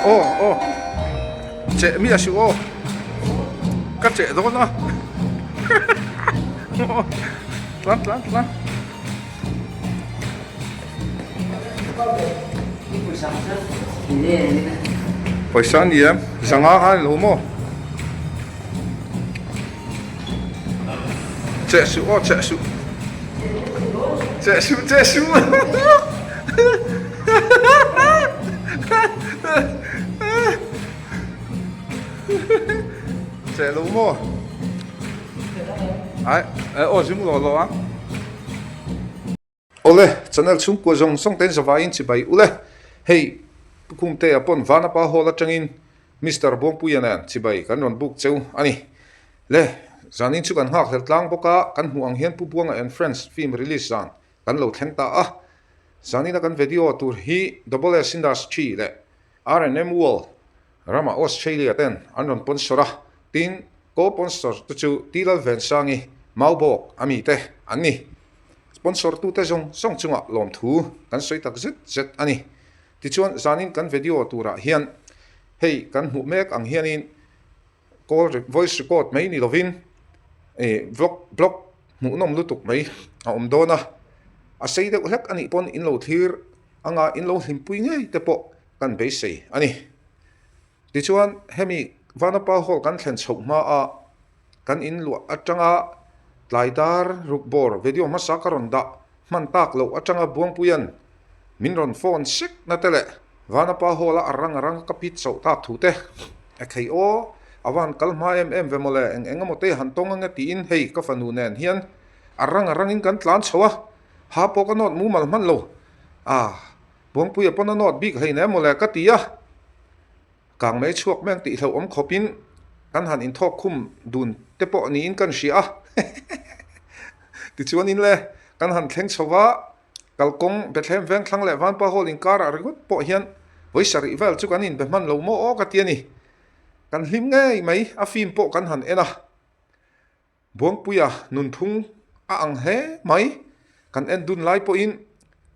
Aw aw cheh miah suh aw ka cheh dawn a tlan tlan tlan. Pawisa a ni em zanga kha a ni lo maw cheh suh aw cheh suh cheh suh cheh suh cheh lo maw ai aw zung lo lo a. Awle, channel chhungkua zawng zawng tein zavaiin chibai ule. Hei, Pu Khumtea pawn Vanapa Hall atangin Mister Buangpuia nen chibai kan rawn buk cheu a ni. Le, zanin chu kan nghakhlel tlang bawk a, kan hmuh ang hian Pu Buanga and Friends film release zan kan lo thleng ta a. Zanina kan video tur hi Double S Industry leh R&M World rama Australia ten an rawn sponsor a, tin co-sponsor te chu T Lalvensangi, Maubawk a mite an ni. Sponsor tute zawng zawng chungah lawmthu kan sawi tak zet zet a ni. Tichuan zanin kan video turah hian hei kan hmuh mek ang hianin call voice record mai ni lovin ih vlog blog hmuhnawm lutuk mai a awm dawn a, a sei deuh hlek anih pawn in lo thlir anga in lo hlimpui ngei te pawh kan beisei a ni. Tichuan hemi Vanapa Hall kan thlen chhoh hmaa kan in luah atanga tlai dar ruk bawr video hmasa ka rawn dah hman tak loh atanga Buangpuia'n min rawn phone sek na te leh Vanapa Hall a a rang a rang ka pit chauh tak thu te a khei aw a van kal hma em em ve mawle eng eng emaw te han tawng ange tiin hei ka fanu nen hian a rang a rangin kan tlan chho a ha pawh ka nawt mumal hman lo ah Buangpuia pawn a nawt bik hleinem mawle ka ti a, kang mai chhuak meng tih hlauhawm khawpin kan han inthawk khum dun te pawh niin kan hria a Tichuanin le kan han thleng chho va, kalkawng Bethlehem Vengthlang leh Vanpa Hall inkarah ringawt pawh hian vawi sarih vel chu kan inbe hman lo maw aw ka ti a ni. Kan hlim ngei mai a film pawh kan han en a. Buangpuia nunphung a ang hle mai. Kan en dun lai pawhin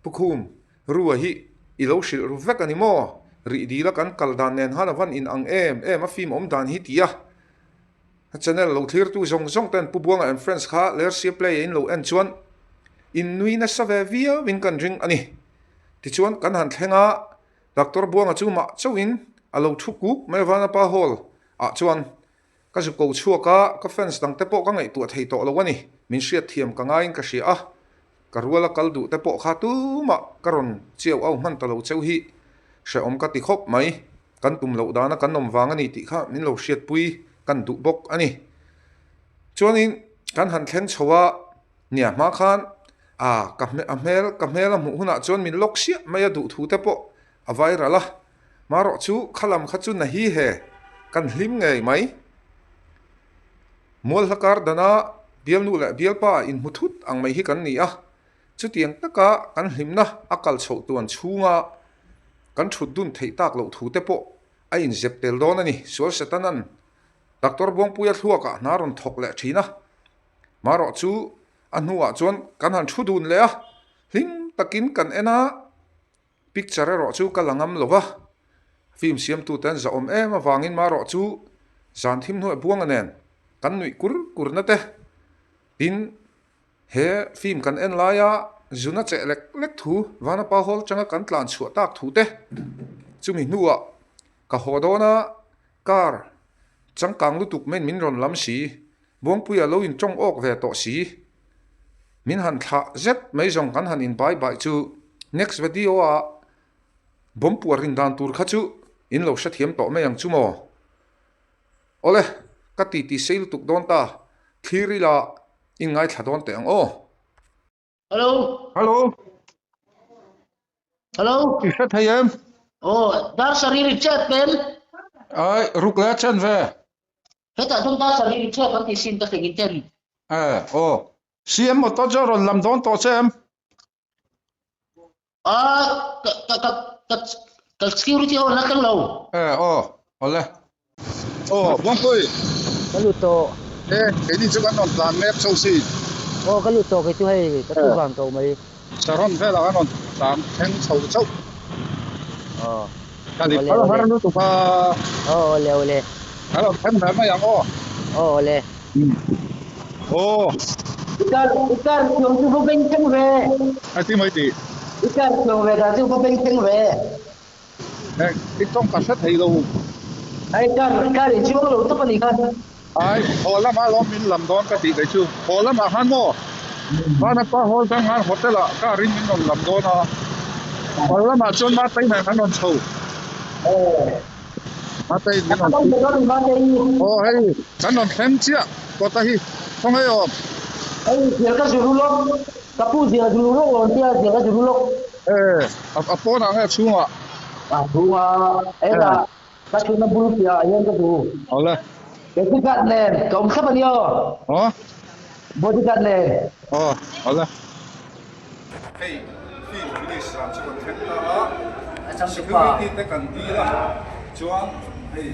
Pu Khum, Rua hi i lo hrilh ru vek a ni maw? Rih dila kan kal dan nen han a van in ang em em a film awm dan hi ti a. A channel lo thlirtu zawng zawng ten Pu Buanga and Friends kha Lersia Play a in lo en chuan in nui nasa ve viau in kan ring a ni. Tichuan kan han thleng a, Doctor Buanga chu mah chauhin a lo thu kuk mai a Vanapa Hall ah chuan Ka zu ko chhuak a, ka fans dang te pawh ka ngaihtuah thei tawh lo a ni. Min hriat thiam ka ngaiin ka hria a, ka ruala kal duh te pawh kha tumah ka rawn chiau au hman ta lo cheu hi hrehawm ka ti khawp mai. Kan tum loh dana kan awm vang a ni tih kha min lo hriatpui kan duh bawk a ni. Chuanin kan han thleng chho a, nia hma khan a ka a hmel ka hmel a hmuh hunah chuan min lawk siah mai a duh thu te pawh a viral a. Marawh chu kha lam kha chu na hi he kan hlim ngei mai. Mualhla kar dana bialnu leh bialpa inhmu thut ang mai hi kan ni a, chutiang taka kan hlimna a kal chhoh tuan chhunga kan thut dun theih tak loh thu te pawh a inzep tel dawn a ni. Sual Setanan Doctor Buangpuia thluakah hna rawn thawk leh thin a, marawh chu a hnuah chuan kan han thu dun leh a, hlim takin kan en a. Picture erawh chu ka la ngam lo va, film siamtute an zahawm em avangin marawh chu zan thim hnuai buanga nen kan nuih kur kur na te. Tin, he film kan en laia zuna cheh lek lek thu Vanapa Hall atanga kan tlan chhuah tak thu te chumi hnuah ka haw dawn a, car changkang lutuk mai min rawn lam si, Buangpuia lo intawng awk ve tawh si. Min han thlah zet mai zawng kan han inbai bai chu next video ah bomb puar rin dan tur kha chu in lo hrethiam tawh mai ang chu maw. Awle, ka ti ti sei lutuk dawn ta, thlir ila in ngaithla dawn teh ang aw. Hello. Hello. Hello. I hre thei em? Aw, dar sarih ri chet pen. Ai, ruk le chen ve. Hetah chuan dar sarih ri chet an tih sin ka thleng in ten. Eh, aw. CM motor chu a rawn lam dawn tawh che em? Ah, ka ka ka ka ka security ho an la thleng lo. Eh, aw. Awle. Aw, Buangpui. Ka lut tawh. E, keini chu kan rawn tlan mek chho si. Aw, ka lut tawh kei chu hei, ka thu vang tawh mai. Saron velah kan rawn tlan thleng chho chauh. Aw. Ka ni phal har lutuk a. Aw awle awle. Ka lo then ve mai ang aw. Aw awle. Aw. I kar i kar thiam chu va beng thleng ve. Ai ti mai tih. I kar thiam ve dan chu va beng thleng ve. Heng i tawng ka hre thei lo. Ai kar kar in chuang lo tawp a nih kha. Ai haw lamah lawm min lam dawn ka tih kei chu. Haw lamah khan maw Vanapa Hall tang khan hotel ah car in min rawn lam dawn a. Haw lamah chuan Matei nen kan rawn chho. Matei min rawn Aw hei kan rawn thleng chiah kawta hi khawngaih awm. Hei zial ka zuru lawk ka pu zial zuru lawk rawn tia zial ka zuru lawk. E a pawnah nge a chhungah? A chhungah hetah ka chhunna bul piahah hian ka duh. Awle. Bodyguard nen ka awm thlap a ni aw. Aw. Bodyguard nen. Aw awle. Hei film release zan chu kan thleng ta a, security te kan dil a, chuan hei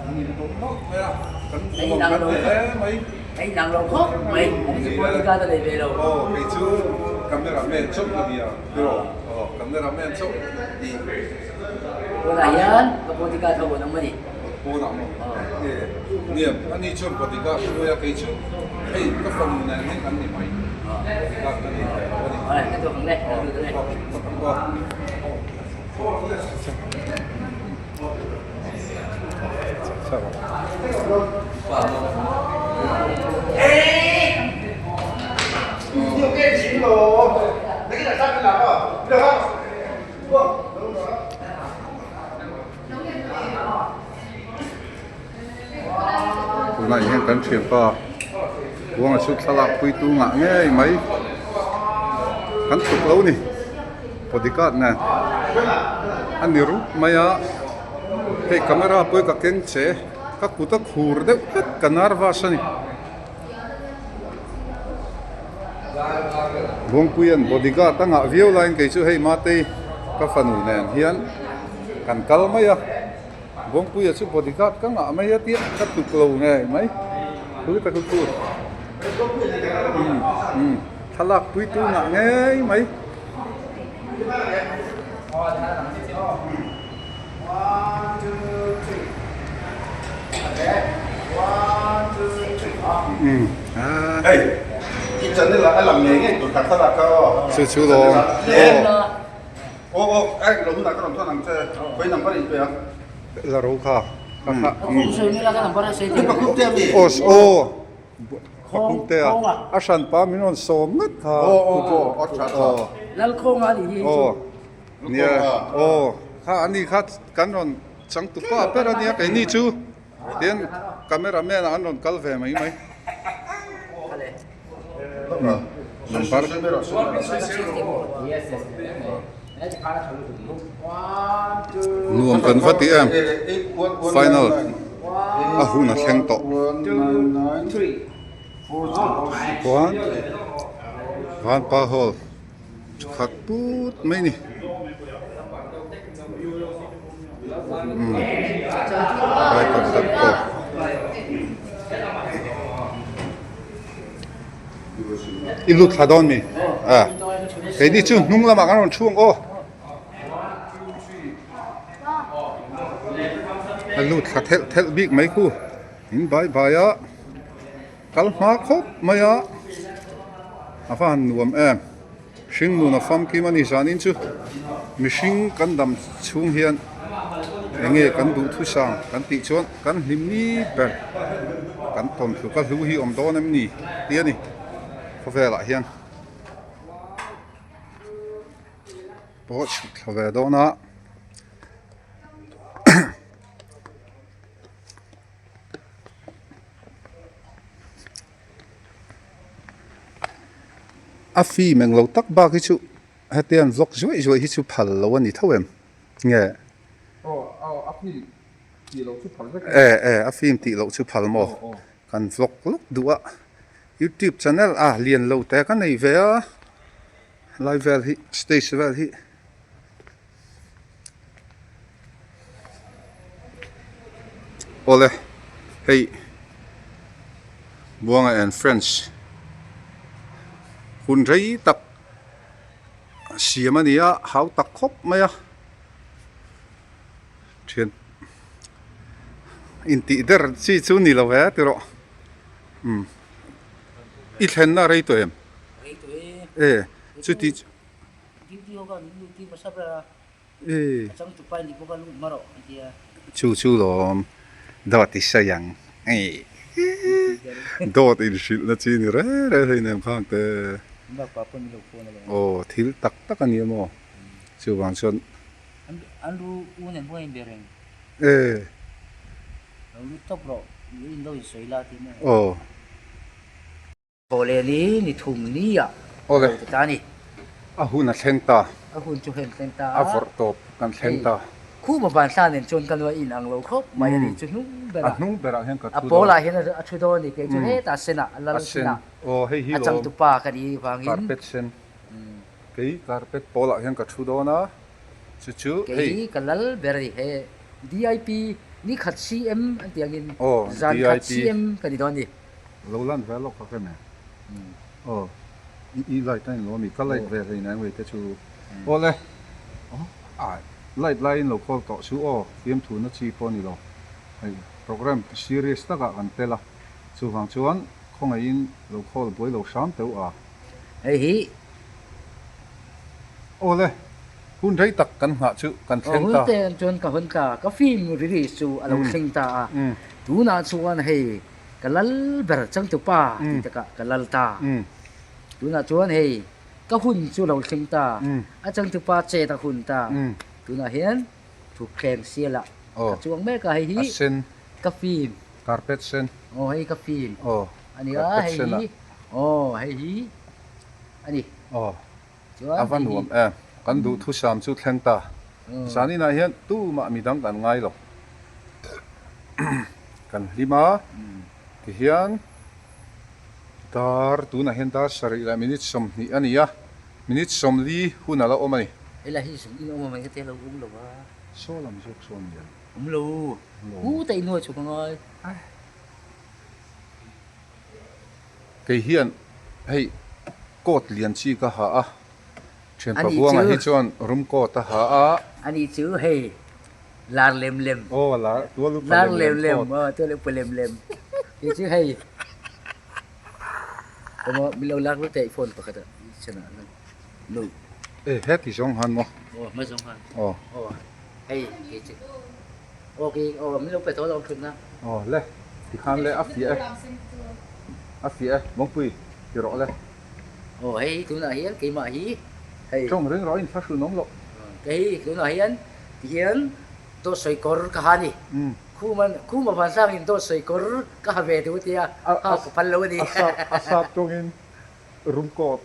an intawm mawlh mai a, kan nuam kan ti hle mai. A inang lo khawp mai, ani chu bodyguard a nei ve lo. Aw kei chu camera man chauh ka nia. Tiraw? Aw, camera man chauh i. Pawnah hian ka bodyguard ho an awm a ni. Pawnah maw? Aw. E, niam, ani chuan bodyguard hruai a, kei chu hei ka fanu nen hian kan ni mai. Bodyguard ka ni ve lo a ni. Aw, ka tuak ang le, ka lut ang le. Aw, Tunah hian kan thianpa Buanga chu thlalak puitu ngah ngei mai kan tluk lo ni bodyguard nen a ni rup mai a hei camera pawh hi ka keng che ka kut a khur deuh hlek ka nervous a ni Buangpuia'n bodyguard a ngah viau laiin kei chu hei Matei ka fanu nen hian kan kal mai a. Bawngpuia chu bodyguard ka ngah mai a tia ka tuk lo ngei mai thu ta chu umm umm thlalak pui tu ngah ngei mai. Umm ah chu chu lawm aw. La ro kha ka kha aw aw pakhumte a a hran pa min rawn sawm ngat kha aw aw nia aw kha ani kha kan rawn changtu pa ber ania keini chu tin camera man ah an rawn kal ve mai mai. Number nuam kan va ti em final a hun a thleng tawh chuan vanpa hall khat put mai ni umm lai tak tak pawh. I lut thla dawn mi? A keini chu hnung lamah kan rawn thu ang aw. A lut thla thelh thelh bik mai khu in bai bai a kal hma khawp mai a a va han nuam em hring nun a famkim a ni zanin chu mihring kan dam chhung hian eng nge kan duh thusang kan tih chuan kan hlim ni ber kan thawmhnaw ka hlu hi awm dawn em ni tih a ni khawvelah hian pawh chhuk thla ve dawn a. A fim englo tak bak hi chu hetiang vlog zuaih zuaih hi chu phal lo a ni tho em nge e e a fim tih loh chu phal maw kan vlog lawk duh a youtube channel a lian lo te ka nei ve a lai vel hi stage vel hi. Awle hei Buanga and Friends hun rei tak siam a ni a hau tak khawp mai a. Thian intih der chi chu ni lo ve ti rawh. Umm i thlenna a rei tawh em? E chuti chu. E chu chu lawm dawt i sawi ang e dawt inhrilh na chi ni reng reng hei nem khang te. Aw thil tak tak a ni a maw chuvang chuan. An lu u nen pawh a inbe reng. E. Lo lut tawp rawh, lu in lo insawi la tih maw? Aw. Thawhleh ni, ni thum ni ah Awle. lo ti ta a ni. A hun a thleng ta. A hun chu heng thleng ta a. A vawrh tawp kan thleng ta. Hei, khuma banhla nen chuan ka nuai in ang lo khawp mai a ni chu hnung berah. A hnung berah hian ka thu dawn. A pawlah hian a thu dawn a ni, kei chu hetah senah, a lal senah. A sen, aw hei hi A lawm. changtupa ka nih vangin. Carpet sen. Kei carpet pawlah hian ka thu dawn a. Chu chu Kei hei. hi ka lal ber a ni. He DIP ni khat CM an tih angin Aw, zan khat DIP. CM ka ni dawn a ni. Lo lan ve lawk kha em? Aw, i i light a ni lo a mi? Ka light ve hlei nang wei te chu. Aw le, ai light laiin lo call tawh chu aw, fiamthu na chi pawh a ni lo. Hei program serious takah kan tel a, chuvang chuan khawngaihin lo call buai lo hram teuh a. Hei hi. Awle, hun rei tak kan nghah chu kan thleng ta. Hun te chuan ka hawn ta, ka film release chu a lo thleng ta a. Tunah chuan hei ka lal ber changtupa tih takah ka lal ta. Tunah chuan hei ka hun chu lo thleng ta, a changtupa chet a hun ta. Tunah hian thutthleng sialah ka chuang mek a, hei hi ka film. Carpet sen. Aw hei ka film. A nia hei hi aw hei hi a ni. Aw a va nuam em kan duhthusam chu thleng ta. Zan inah hian tumah midang kan ngai lo. Kan hlim a tihian dar tunah hian dar sarih leh minute 20 a ni a, minute 40 hun a la awm a ni. Helai hi zung in awm a mai ka tia lo awm lo a. Saw lam zawk sawn lian. Awm lo. Hu ta innuai chhuk a ngai. Kei hian hei coat lian chi ka ha a, thianpa Buanga hi chuan room coat a ha a. Ani chu hei lar lem lem. Aw lar tual upa lem lem coat. Aw tual upa lem lem. Kei chu hei emaw min lo lak lut teh phone pakhat ah chhan ah nu. E heti zawng han maw? Aw hma zawng han. Aw. Aw hei kei chu. Aw kei aw min lo pe tawh lo thutna. Aw le tikhan le a fiah e. A fiah e Mawngpui ti rawh le. Aw hei tunah hian keimah hi hei. Tawng ring rawh in thlahrun awm loh. Kei tunah hian tihian dawt sawi kawr ka ha ni. Khum khum a van sangin dawt sawi kawr ka ha ve duh tia ha ka phal lo a ni. A sap tawngin room coat.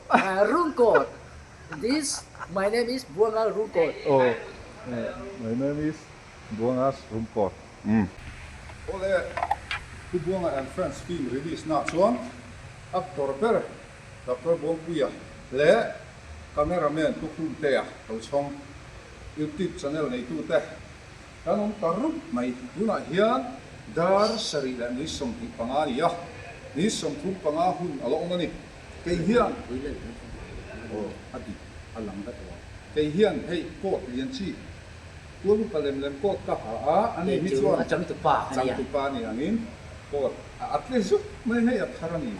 Room coat. This my name is Buanga room coat. Aw my name is Buanga's room coat. Umm. Awle Pu Buanga and Friends film release na chuan actor ber Doctor Buangpuia leh cameraman Pu Khumtea Tochhawng YouTube channel neitute Kan awm ta rup mai. Tunah hian dar 7 leh ni 25 a ni a, ni 35 hun a la awm a ni. Kei hian, aw a dik, a lang vek lo. Kei hian hei coat lian chi, tual upa lem lem coat ka ha a, ani hi chuan changtupa ni angin coat a a tle zuk mai hei a thar a ni.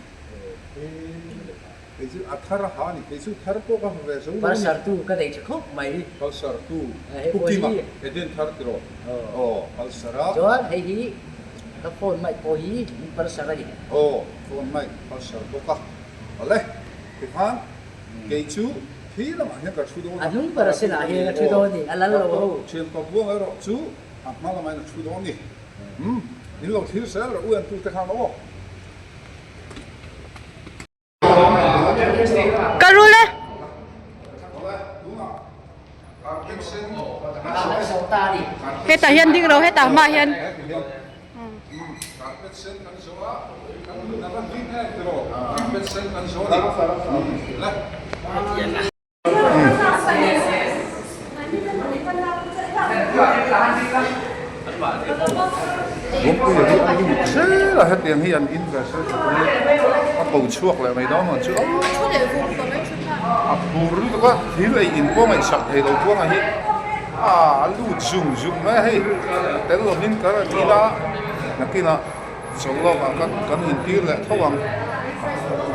Kei chu a thar a ha a ni. Kei chu thar pawh ka ha ve zo lo a ni. Palsar tu ka nei tha khawp mai. Palsar tu Pu Kima Eden thar tiraw? Aw Palsar a. Chuan hei hi ka phone mic pawh hi min palsar a ni. Aw phone mic palsar bawk a. Awle tikhan kei chu khi lamah hian ka thu dawn a. A hnung ber a senah hian a thu dawn a ni. A lal lo ho. Thianpa Buang erawh chu a hma lamah hian a thu dawn a ni. Umm in lo thlir zel rawh u entute khan aw. Ka rul e. Hetah hian ding ro hetah hmaah hian. Lungpui hi a lut zel a hetiang hi an in ve se a ko chhuak leh mai dawn ang chu a phur lutuk a thil ei in pawh ngaihsak thei lo buanga hi. A lut zung zung mai a hei tel lovin ka rawn ila nakinah chawlh lawk ah khan kan intir leh tho ang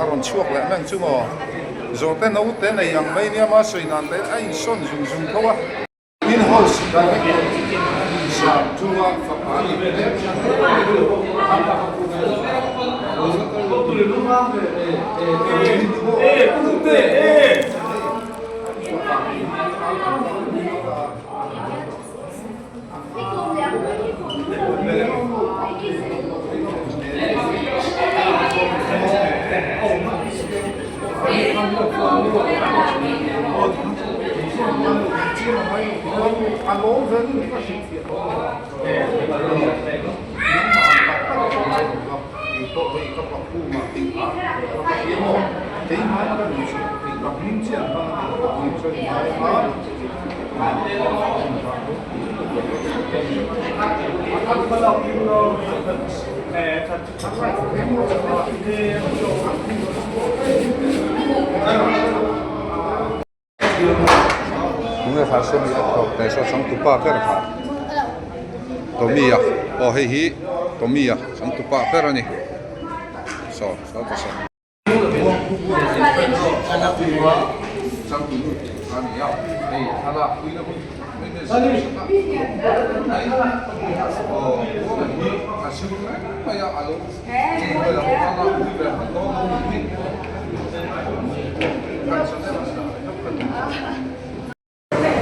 a rawn chhuak leh mai ang chu maw zawhte naute nei ang mai nia ma sawi dan te a insawn zung zung tho a. In-house director Zan Chunga fapa a ni mek. Tunge kha sawmi a thawk teh saw changtupa ber kha Tommy a aw hei hi Tommy a changtupa ber a ni saw saw ta saw.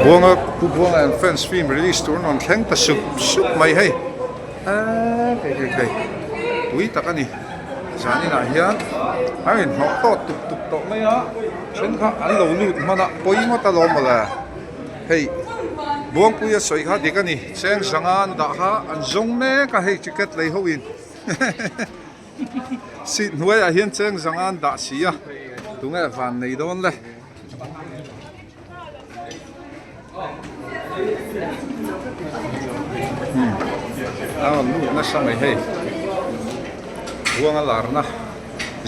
Buanga Pu Buanga and Friends film release tur an rawn thleng ta sup sup mai hei eee hei hei hei pui tak a ni zaninah hian a inhnawh tawh tup tup tawh mai a then kha an lo lut hman a pawi ngawt alawm mawle hei Buangpuia sawi kha dik a ni cheng zanga an dah kha an zawng mek a hei ticket lei ho in seat hnuaiah hian cheng zanga an dah si a tunge van nei dawn le. A rawn lut nasa mai hei buanga larna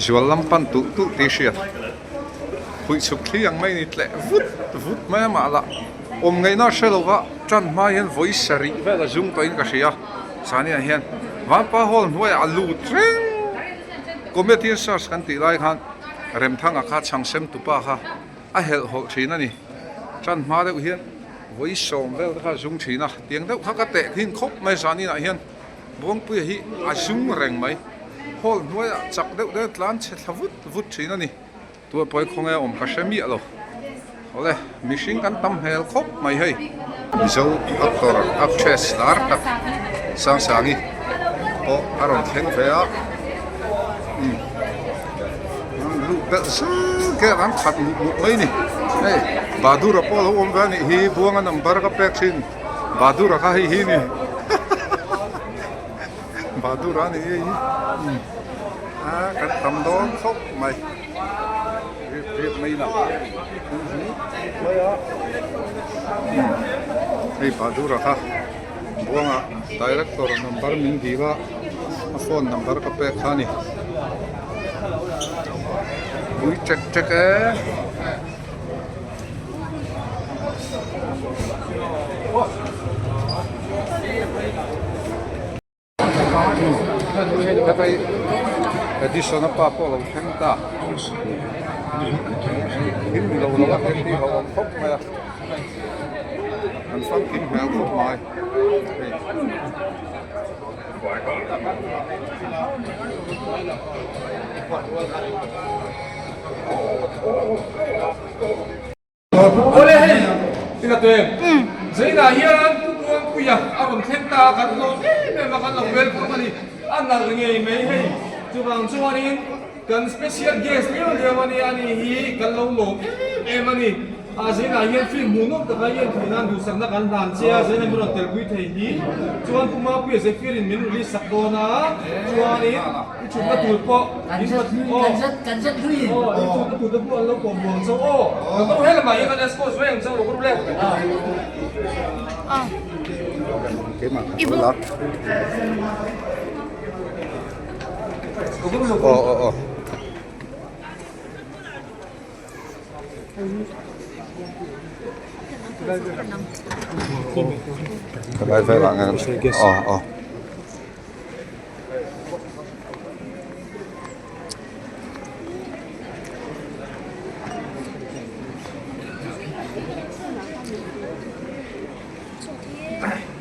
zual lam pan tulh tulh tih hriat phuih chhuk thli ang mai a ni tleh vut vut mai a mah lah awm ngaihna a hre lo va tan hma hian vawi sarih vel a zum tawhin ka hria sania hian vanpa hall hnuaiah a lut reng comedian search kan tih lai khan Remthanga kha chhang sem tupa kha a helh hawlh thin a ni. Tan hma deuh hian vawi sawm vel te kha a zung thin a, tiang deuh kha ka teh thin khawp mai zaninah hian Buangpuia hi a zung reng mai. Hall hnuaiah chak deuh deuh tlan chhe thla vut vut thin a ni. Tuapawi khawnge awm ka hre miah lo. Awle, mihring kan tam hmel khawp mai hei. Mizo actor, actress lar tak Sangsangi pawh a rawn thleng ve a. Umm luh belh zel vel an khat muk muk mai a ni. Hei Badura pawh a lo awm ve a nih hi Buanga number ka pek thin Badura kha hei hi a ni. Badura a ni hei hi. Umm a kan tam dawn khawp mai. Rip rip mai lah mai a hei Badura kha Buanga director number min dil a a phone number ka pek kha a ni pui ṭek ṭek e. Edison a pa pawh a lo thleng ta thil ni lo lo a heng hi a lo awm khawp mai a an famkim hmel khawp mai hei. Awle hei i la tuem Zainah hian Pu Buangpuia a rawn thleng ta a kan lawm em em a kan lo welcome a ni a nalh ngei mai hei chuvang chuanin kan special guest liau liau a nia ani hi kan lo lawm em em a ni a Zainah hian film hmuh nawm taka i en theih nan duhsakna kan hlan che a Zainah min rawn telpui thei hi chuan Pu Mapuia Zephyr in min release sak dawn a chuanin I chhukna tur pawh in pat aw aw i chhukna tur te pawh an lo kawm buang chauh aw kan lo helamah hian kan escort mai ang chauh lo ka ru le. Aw aw aw. Khalai velah nge aw aw.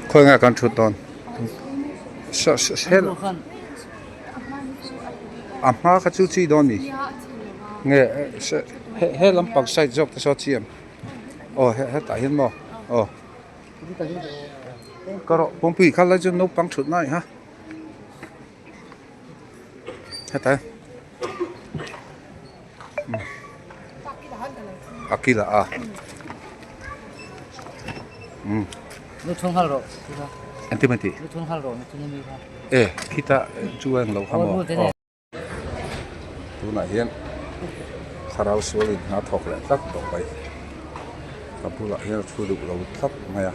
Khawi nge kan thut dawn? A hma kha chu chi dawn ni nge he lampang side zawk te saw chi em aw hetah hian maw aw ka rawh kawngpui kha lai chu naupang thut na a ni ha hetah hian a kila a umm engtin maw tih e khita chu a englo kha maw aw. Tunah hian thlarau sual in hna thawk leh tlat tawh mai. Ka bulah hian a thu duh lo tlat mai a,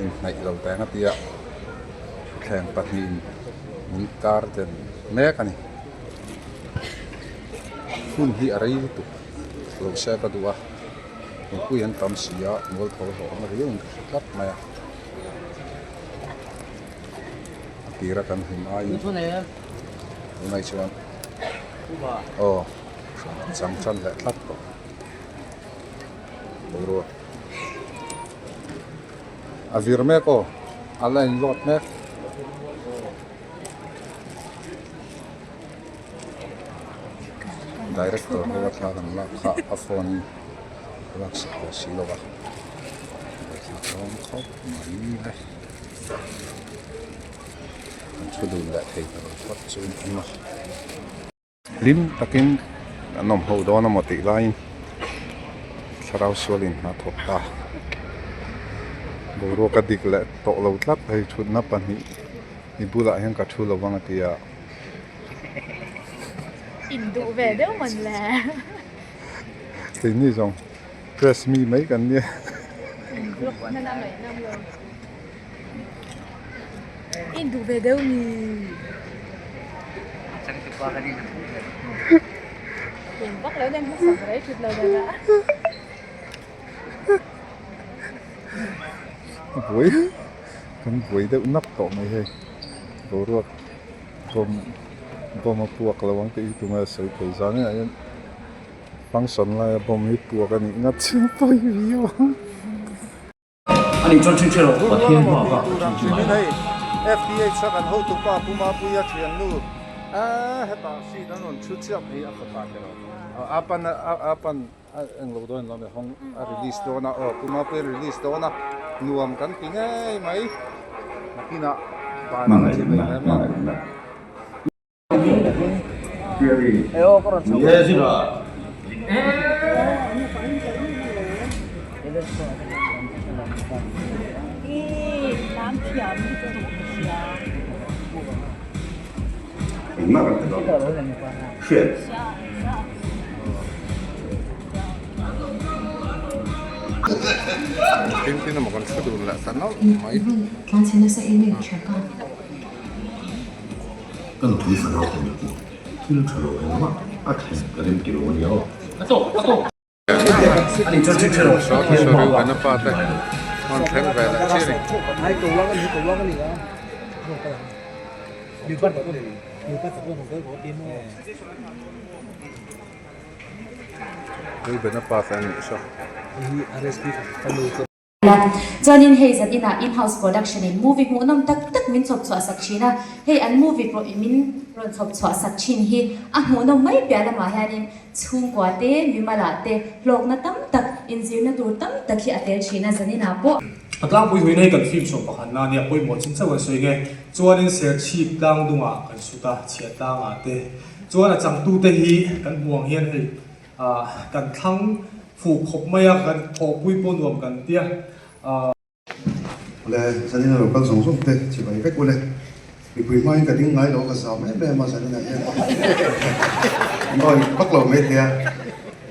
inhnaih lo teng a tia thutthleng pahnihin min kar den mek a ni. Hun hi a rei lutuk lo se ka duh a, mipui an tam si a, mualpho hlawhna riauin ka hre tlat mai a. A tira kan hlim aiin tunah chuan aw chang tan leh tlat tawh boruak a vir mek aw a la in load mek. Director ho a thla kan lak kha a phone in a laksak ve si lo a buaithlak dawn khawp mai le. Kan thu dun leh thei ta lo phawt chu an awm a. Hlim takin an awm ho dawn a maw tih laiin thlarau sualin a thawk ta. Boruak a dik leh tawh lo tlat hei thutna pahnih i bulah hian ka thu lo vang a ti a. Induh ve deuh mawn le. Keini zawng press mi mai kan nia. Induh ve deuh ni. Vak lo nen hmasak rei thut lo nen a. A buai kan buai deuh nak tawh mai hei boruak bawm bawm a puak lo ang tih hi tunge a sawi thei zan eng ah hian function laia bawm hi puak a nih ngat chu pawi viau ang. Pathian emaw tih tur ang hrimin hei FDH a kan hotu pa Pu Mapuia thiannu eee hetah seat an rawn thu chiah mai a fapa te lo a pan a pan a englo dawn lo hawng a release dawn a aw Pu Mapuia release dawn a nuam kan ti ngei mai nakinah van ang chi mai hle mai ang. Tin tin emaw kan hre dun leh ta nawlh mai. Ka nupui fanau ka ni tih thil tha lo engmah a thlen ka rem ti lo a nia aw. Chuanin hei zat inah in-house production in movie hmuhnawm tak tak min chhawp chhuah sak thin a, hei an movie pawh min rawn chhawp chhuah sak thin hi a hmuhnawm mai piah lamah hianin chhungkua te, mimalah te hlawkna tam tak, inzirna tur tam tak hi a tel thin a zaninah pawh. A tlangpui huin hei kan film sawm pakhat na nia pawimawh chin chauh an sawi nge. Chuanin Serchhip tlang dungah kan sut a, chhiah tlangah te. Chuan a changtute hi kan hmuh ang hian hei Ah kan thlang fuh khawp mai a, kan thawhpui pawh nuam kan tia. Ule, zanin a lo kal zawng zawng te chibai vek ule. Mipui hmain ka ding ngai lo ka zam em em a zaninah hian nawi vak lo mai thei a,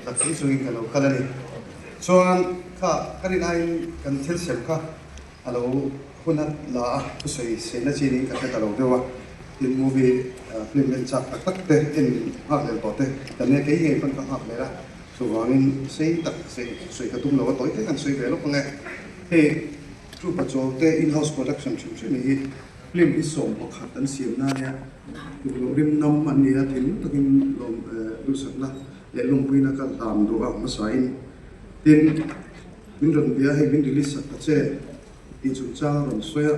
zak chung chungin ka lo kal a ni. Chuan kha ka rin aiin kan thil sem kha a lo hun a la a, thusawi seina chi niin ka hre ta lo deuh a, tin movie film en chak tak tak te en nghak lel tawh te kan nia kei ngei pawn ka nghak lel a. Chuvangin sei tak sei sawi ka tum lo a, tawi te kan sawi ve lawk ang e. Hei True Pachuau te in-house production hrim hrim hi film hi 11 an siam na ania, tukloh rim nam an ni a, thinlung takin lawm duhsakna leh lawmpuina ka hlan duh a hmasain. Tin, min rawn bia hei min release sak ta che tih chungchang a rawn sawi a,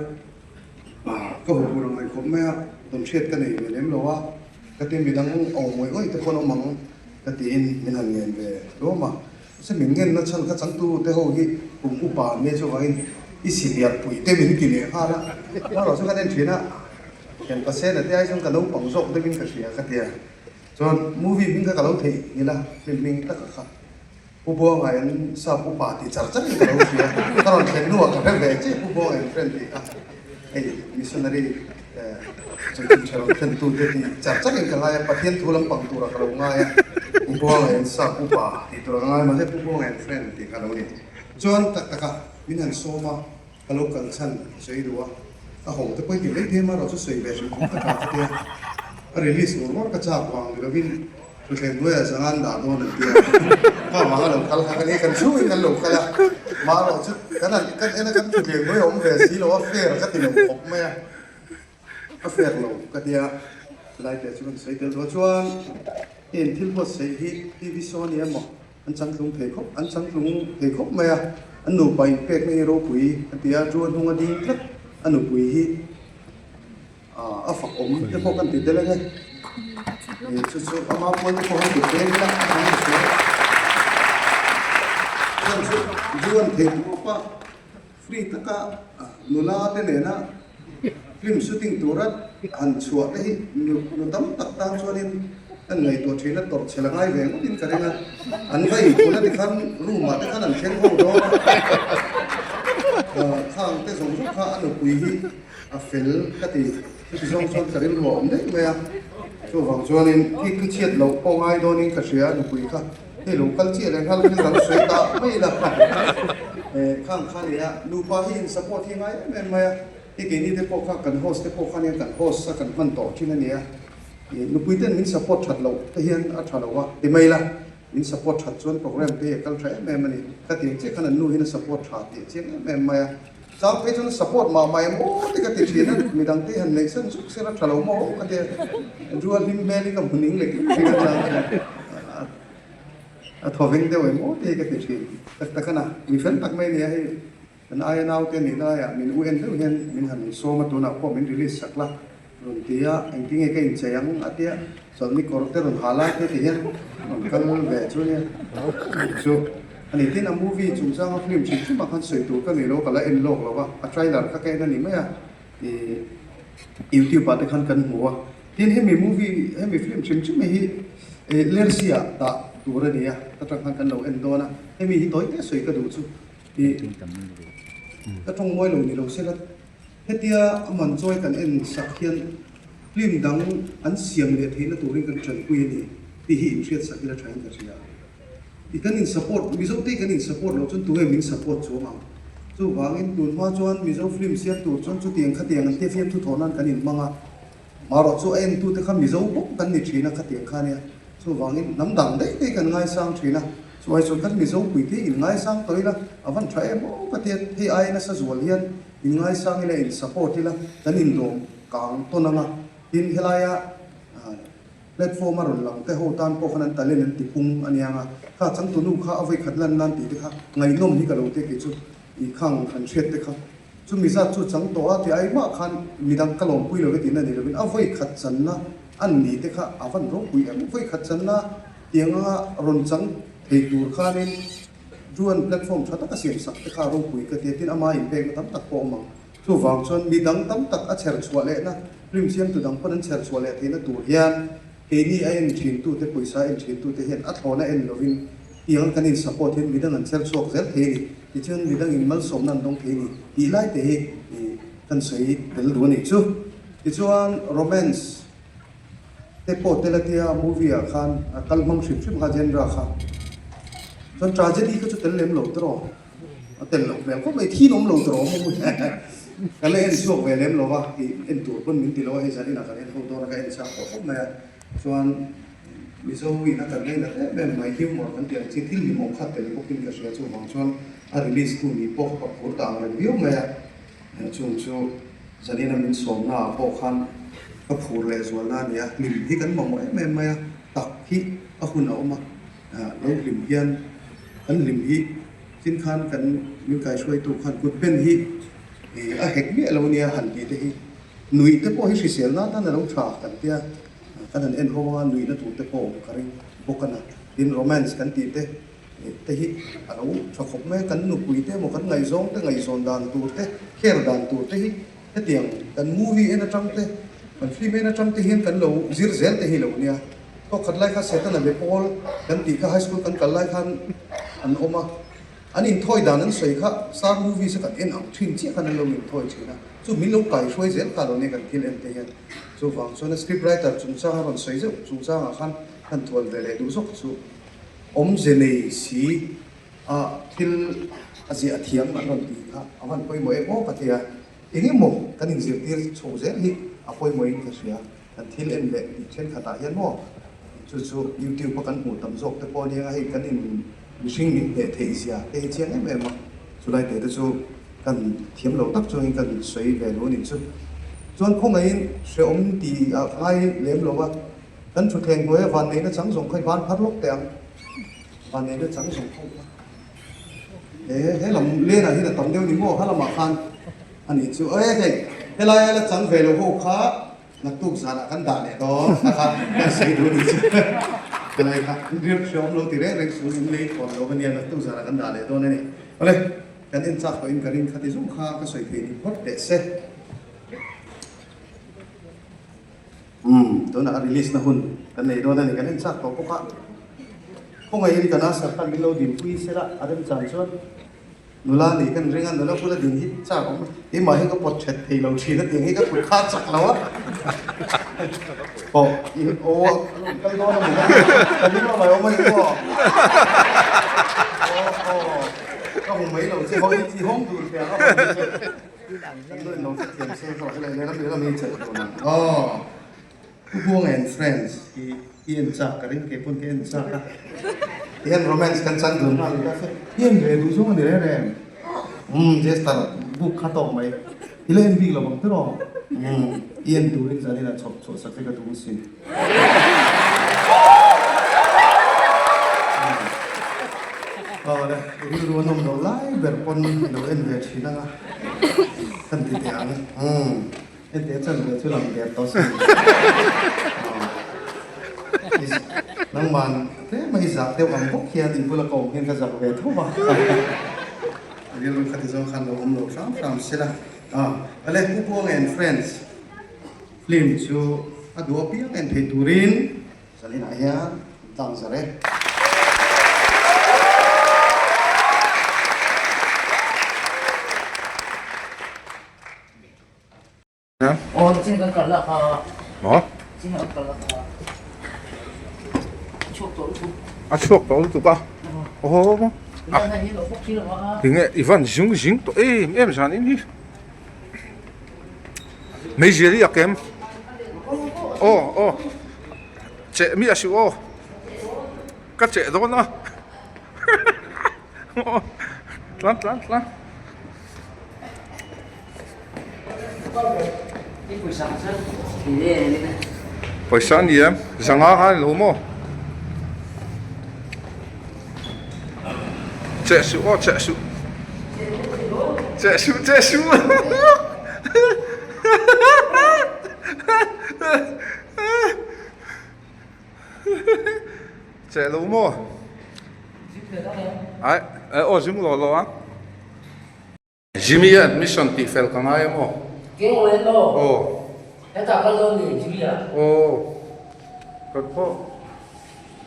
ka haw tur ang ngaih khawp mai a, tawn hriat ka nei ve lem lo a. Ka ti midang aw ngawih ngawih te khawn awm ang ka tiin min han ngen ve luam a. Mahse min ngen na chhan kha changtu te ho hi kum upa an nia chuvangin i senior pui te min ti leh nghal a. Amaherawh chu kan en thin a, thian pasena te ai chuan ka naupang zawk deuhin ka hria ka ti a. Chuan movie hming kha ka lo theih nghilh a, film hming taka kha. Pu Buanga in sap upa tih char char in ka lo hria, ka rawn thlen hnuah ka hre ve chiah Pu Buanga in friend tih kha hei missionary chanchin tha rawn thlen tu te tih char char in ka ngai a, Pathian thu lampang turah ka lo ngai a, Pu Buanga in sap upa tih turah ka ngai a, mahse Pu Buanga in friend tih kha a lo ni. Chuan tak taka min han sawm a. Ka lo kal chhan ka sawi duh a, a ho te pawhin ti mai thei a, erawh chu sawi ve hrim hrim ka tha ka tia, a release ngawr ngawr ka chak vang ni lovin thutthleng hnuaiah zangan dah dawn an tia, kha vanga lo kal kha ka ni, kan chhungin kan lo kal a, mah erawh chu kan han kan en a kan thutthleng hnuai a awm ve si lo a, fair ka ti lo khawp mai a, a fair lo ka tia, chulai te chu kan sawi tel duh a, chuan heng thil buatsaih hi TV show a ni emaw? An changtlung thei khawp, an changtlung thei khawp mai a, an nupa inpekna hi ropui a ti a, chu a hnung a ding tlat a nupui hi a fak awm te pawh kan ti tel ang e, chu chu ama pual te pawh han kut peng ila a hmang sual chuan chu zu an thei tawp a. Free taka nula te nena film shooting tura han chhuah te hi nu tam tak tan chuanin an ngaihtuah thin a, tawrh chhel a ngai ve ngawtin ka ring a, an va inkhun a tikhan room ah te khan an thleng ho dawn a, khang te zawng zawng kha a nupui hi a fel ka ti, chuti zawng chuan ka rilru a awm daih mai a, chuvang chuanin thik thu chhiat loh pawh ngai dawnin ka hria a nupui kha. Hei lo kal chiah leh nghal thil dang sawi ta mai la khang kha nia nupa hi in support hi ngai em em mai a, hei keini te pawh kha kan host te pawh kha nia kan host a kan hman tawh thin a nia, nupui ten min support that loh te hian a tha lo a ti mai la, min support that chuan program te hi a kal tha em em a ni, khatiang chiah khan an nu hian a support tha tih a chiang em em mai a. Chang phei chuan support mah mah em aw ti ka ti thin a, midang te han neih san zuk sela tha lo maw aw ka ti a, Andrew a hlim hmel hi ka hmu ning lek lek thin a chang chuan a thaw veng deuh em aw te hi ka ti thin. Tak tak a na, mi fel tak mai nia hei kan aia naute nih laiah min u en deuh hian min han sawm a tunah pawh min release sak la. Rawn ti a, engtin nge ka inchei ang a tia, chawlhni kawr te rawn ha lai te ti hian rawn kal ve chu nia chu a ni. Tin, a movie chungchanga film hrim hrim ah khan sawi tur ka nei lo, ka la en lawk lo va, a trailer kha ka en a ni mai a, ih youtube ah te khan kan hmu a. Tin, hemi movie, hemi film hrim hrim hi ih Lersia dah tur a ni a, ta tang khan kan lo en dawn a, hemi hi tawi te sawi ka duh chu ih ka tawng mawi lo ni lo se la. Hetia a man chawi kan en sak hian film dang an siam leh theihna turin kan tanpui a ni tih hi inhriat sak ila thain ka hria. I kan in support, Mizo te kan in support loh chuan tunge min support chuang ang? Chuvangin tun hma chuan Mizo film siam tur chuan chutiang khatiang an tia fiamthu thawh nan kan inhmang a, marawh chu a entute kha Mizo bawk kan ni thin a khatiang kha nia. Chuvangin hnam dang daih daih kan ngaisang thin a, chuai chuan kan Mizo puite in ngaisang tawh ila a van tha em aw ka tia hei aia nasa zual hian In ngaisang ila, in support ila, kan indawm kang tawn ang a, tin helaia platform a rawn lang te ho tan pawh khan an talent an ti pung a niang a, kha changtunu kha a vawikhat lan nan tih te kha ngaihnawm hi ka lo tia kei chu i khang han hriat te kha chumi zat chu chang tawh a ti ai mah khan midang ka lawmpui lo e tihna ni lovin a vawikhat channa an ni te kha a van ropui em, vawikhat channa tiang anga rawn chang thei tur khanin Chuan platform tha taka siam sak te kha ropui ka ti a, tin ama inpekna tam tak pawh a awm ang. Chuvang chuan mi dang tam tak a chher chhuah lehna, film siamtu dang pawn an chher chhuah leh theihna tur hian keini a en thintute, pawisa a en thintute hian a thlawna en lovin tiang kan in support hian midang an chher chhuak zel thei a ni. Tichuan midang in malsawmna an dawng thei a ni tih lai te hi kan sawi tel duh a nih chu. Tichuan romance. Te pawh tel a tia movie ah khan a kal hmang hrim hrim kha genre kha chuan tragedy kha chu tel lem lo tawh a tel loh hmel khawp mai thin awm lo tawh awm ka la en chhuak ve lem lo va ih en tur pawn min ti lo a hei zan inah kan en ho dawn a ka en chak tawh khawp mai a chuan. Mizo ina kan ngainat em em mai humor kan tih ang chi thil hlimawm kha tel bawkin ka hria chuvang chuan a release tu ni pawh ka phur ta ang reng viau mai a, chung chu zanina min sawmna ah pawh khan ka phur leh zualna a ni a, hlim hi kan mamawh em em mai a, tak hi a hun a awm a, lo hlim hian kan hlim hi tin khan kan min kaihruaitu khan kut ben hi a hek miah lo nia han tih te hi nuih te pawh hi hriselna atan a lo tha kan tia. Kan han en ho a, nuihna tur te pawh awm ka ring bawk a na. Tin, romance kan tih te te hi a lo tha khawp mai a, kan nupui te emaw kan ngaihzawng te ngaihzawn dan tur te, care dan tur te hi hetiang kan movie en atang te, kan film en atang te hian kan lo zir zel te hi lo nia. Thawkhat lai kha Setana be pawl kan tih kha high school kan kal lai khan an awm a, an inthawi dan an sawi kha star movies a kan en ang thin chiah khan an lo inthawi thin a, chu min lo kaihruai zel kha lo nia kan thil en te hian. Chuvang chuan a script writer chungchanga rawn sawi zeuh chungchangah khan han thual ve leh duh zawk chu awmze nei si a thil a ziah thiam an rawn tih kha a van pawimawh em aw ka ti a, eng emaw kan inzirtir chho zel hi a pawimawhin ka hria, kan thil en leh tih thenkhatah hian maw chu chu YouTube a kan hmuh tam zawk te pawh ania hei kan in mihring min hneh theih zia te hi chiang em em a, chulai te te chu. Kan thiam lo tak chuangin kan sawi ve lo a nih chu. Chuan khawngaihin hrehawm ti ah ka ngai lem lo a, kan thutthleng hnuaia vanneihna chang zawng kha i van phar lawk teh ang. Vanneihna chang zawng ho kha. He he lam lenah hian a tam deuh ni maw? Ha lamah khan a nih chu. Ae hei, helaia la chang ve lo ho kha naktuk zanah kan dah leh dawn kha kha kan sawi duh a nih chu. Helai kha riak hrehawm lo ti reng reng suh in lei thawn lo a nia, naktuk zanah kan dah leh dawn a ni. Awle. Kan en chak tawhin ka ring khati zawng kha ka sawi thei ni phawt teh se. Umm tunah a release na hun kan nei dawn a ni kan en chak tawh bawk a. Khawngaihin kan Asar khan min lo dinpui sela a remchan chuan nula nih kan ring a nula bula din hi chak awm keimah hi ka pawt that thei lo thin a tiang hi ka kut kha chak lo a. Aw i aw a rawn kal dawn a ni a ka ring a mai awm a ni maw. Aw aw. Ka hmu mai lo che hawi i hawng tur te ang a hawn che kan lo inlo hrethiam se zawk helai lehlam lehlam hi chelh dawn ang aw Pu Buanga and friends hi i en chak ka ring kei pawn ka en chak a tihian romance kan chan dun nghal ta se i en ve duh zawng a ni reng reng umm Jester book kha tawk mai i la en bik lo ang tiraw umm i en turin zanin ah chhawp chhuah sak che ka duh sin. Awle, i rilru a nawm lo lai ber pawn i lo en ve thin ang a, kan ti teh ang. Umm, heti a chan ve chu lang der tawh sin. Nangman tlem a i zak deuh ang bawk hian in bula ka awm hian ka zak ve tho va. I rilru khati zawng khan lo awm lo hram hram sela. Awle, Pu Buanga and friends. Film chu a duh apiang en thei turin zaninah hian an tlang zar e. A chhuak tawh lutuk a aw tinge i van zung zing tawh em em zanin hi. Meizial hi a kem aw aw cheh miah suh aw ka cheh dawn a aw tlan tlan tlan. Pawisa a ni em zanga kha a ni lo maw cheh suh aw cheh suh cheh suh cheh suh cheh lo maw ai aw zing lo lo ang. Jimmy a admission tih fel ka ngai a maw? Keng lo. Aw. Hetah kal dawn ni Jimmy a. Aw. Kan pawh.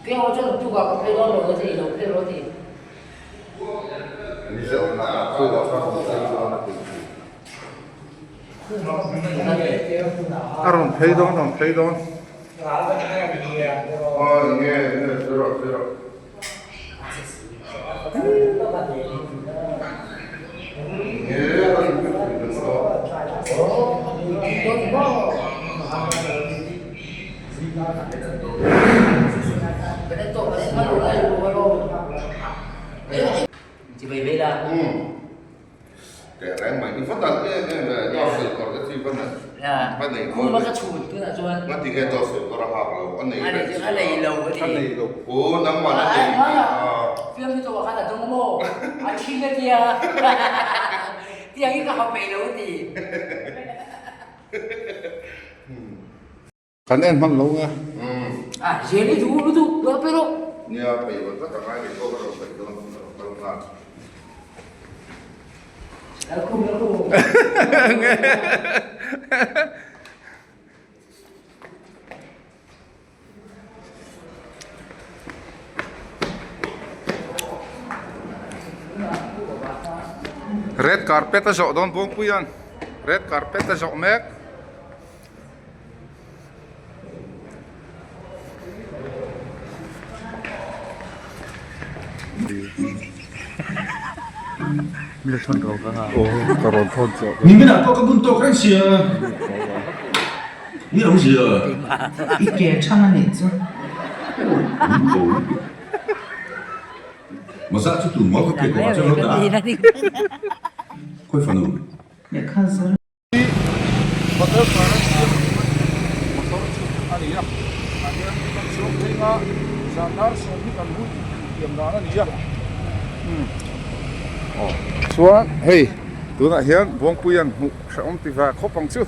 Keng aw chuan tukah ka phei dawn lo na che i lo phei rawh a ti. Mizo nak ah khu ah ka rawn phei dawn a ti. A rawn phei dawn rawn phei dawn. Aw enge enge zero zero. Khuma ka chhun tunah chuan. Ngati nge dawt sawi kawr a hak lo, a nei reng si a nei lo a ti. A nei lo. Aw nangmah a nei tih a. Fiamthu tawh ah khan a dawng maw? A thin a tia. Tiang hi ka ha peih lo a ti. Kan en hman lo nga. A zel i duh lutuk lo pe rawh. Nia peih lo tlat a ngai ve pawh ka rawn peih dawn ka rawn kal nghal. Lalkhum lalkhum. Red carpet a zawh dawn Buangpuia'n red carpet a zawh mek. Nimin ah pawh ka bun tawk reng sia. Ni awm zia. I ke chhan a nih chu. Maza chu tu maw ka ke kawngah chuan lo dah a. Khawi fanu. Lehkha zir. Hotel Florence motor chu a ni a, tah hian kan chuang phei nga zan dar sawm hi kan hun intiam dan a ni a. Chuan hei tunah hian Buangpuia'n hmuh hrehawm ti ve khawp ang chu.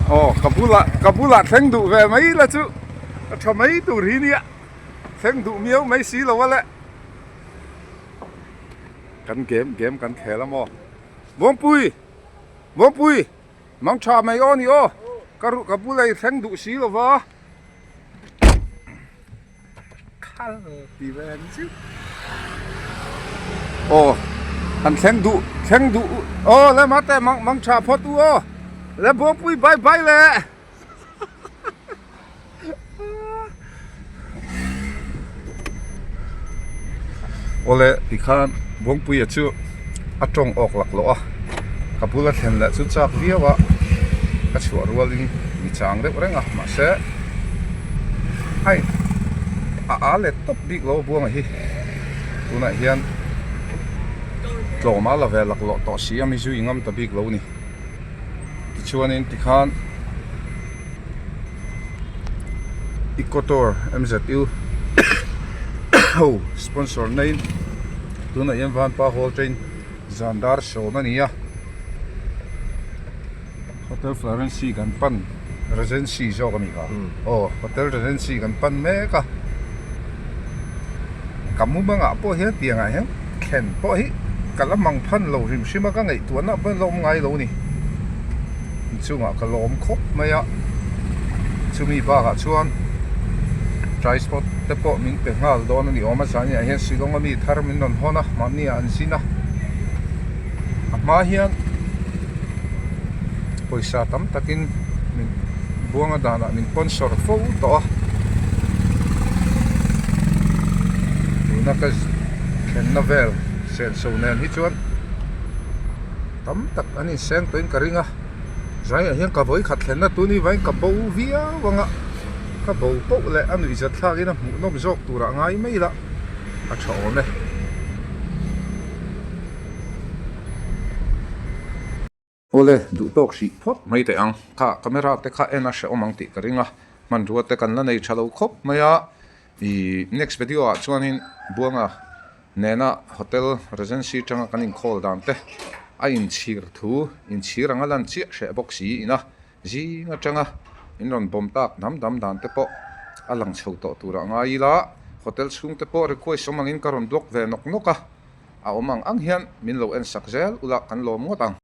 Aw ka bulah ka bulah thleng duh ve mai la chu a tha mai tur hi nia thleng duh miau mai si lo a le. Kan game game kan khel a maw. Buangpui! Buangpui! Mang tha mai aw ni aw! Ka ruh ka bula i thleng duh si lo va. Khal ti ve ang chu. Aw, han thleng duh, thleng duh aw le mate mang mang tha phawt u aw. Le Buangpui bye bye le. Awle tikhan Buangpuia chu a tawng awk lak loh a, ka bula thlen leh chu chak viau a, ka chhuah rualin mi chang deuh reng a, mahse hei a a let tawp bik lo a Buanga hi tunah hian tlawm a la ve lak loh tawh si a mi zui ngam ta bik lo a ni. Tichuanin tikhan Ecotour MZU ho sponsor neiin tunah hian Vanpa Hall train zan dar sawm a ni a Hotel Florency kan pan Regency zawk a ni kha aw Hotel Regency kan pan mek a ka mumangah pawh hian tiangah hian thlen pawh hi ka la mang phan lo hrim hrim a ka ngaihtuahna pawh la awm ngai lo a ni inchungah ka lawm khawp mai a chumi bakah chuan tripod te pawh min pe nghal dawn a ni awm a zaniah hian Shillong a mi thar min rawn hawn a mahni ah an zin a a hma hian pawisa tam takin min buanga danah min sponsor fo tawh a tuna ka thlenna vel senso nen hi chuan tam tak an inseng tawhin ka ring a zaiah hian ka vawikhat thlenna tun hi vawiin ka bo viau ang a ka bo poh leh a nuihzat thlakin a hmuhnawm zawk turah ngai mai ila a tha awm e. Awle, duh tawk hrih phawt mai teh ang. Kha camera te kha en a hrehawm ang tih ka ring a, hmanrua te kan la nei tha lo khawp mai a. Ih next video ah chuanin Buanga nena hotel Regency tanga kan inkhawl dan te a inchhir thu inchhir anga lan chiah hreh bawk si ina zing atanga in rawn bawm tak dam dam dan te pawh a lang chho tawh turah ngai ila hotel chhung te pawh request awm angin ka rawn block ve nawk nawk a, a awm ang ang hian min lo en sak zel ula kan lawm ngawt ang.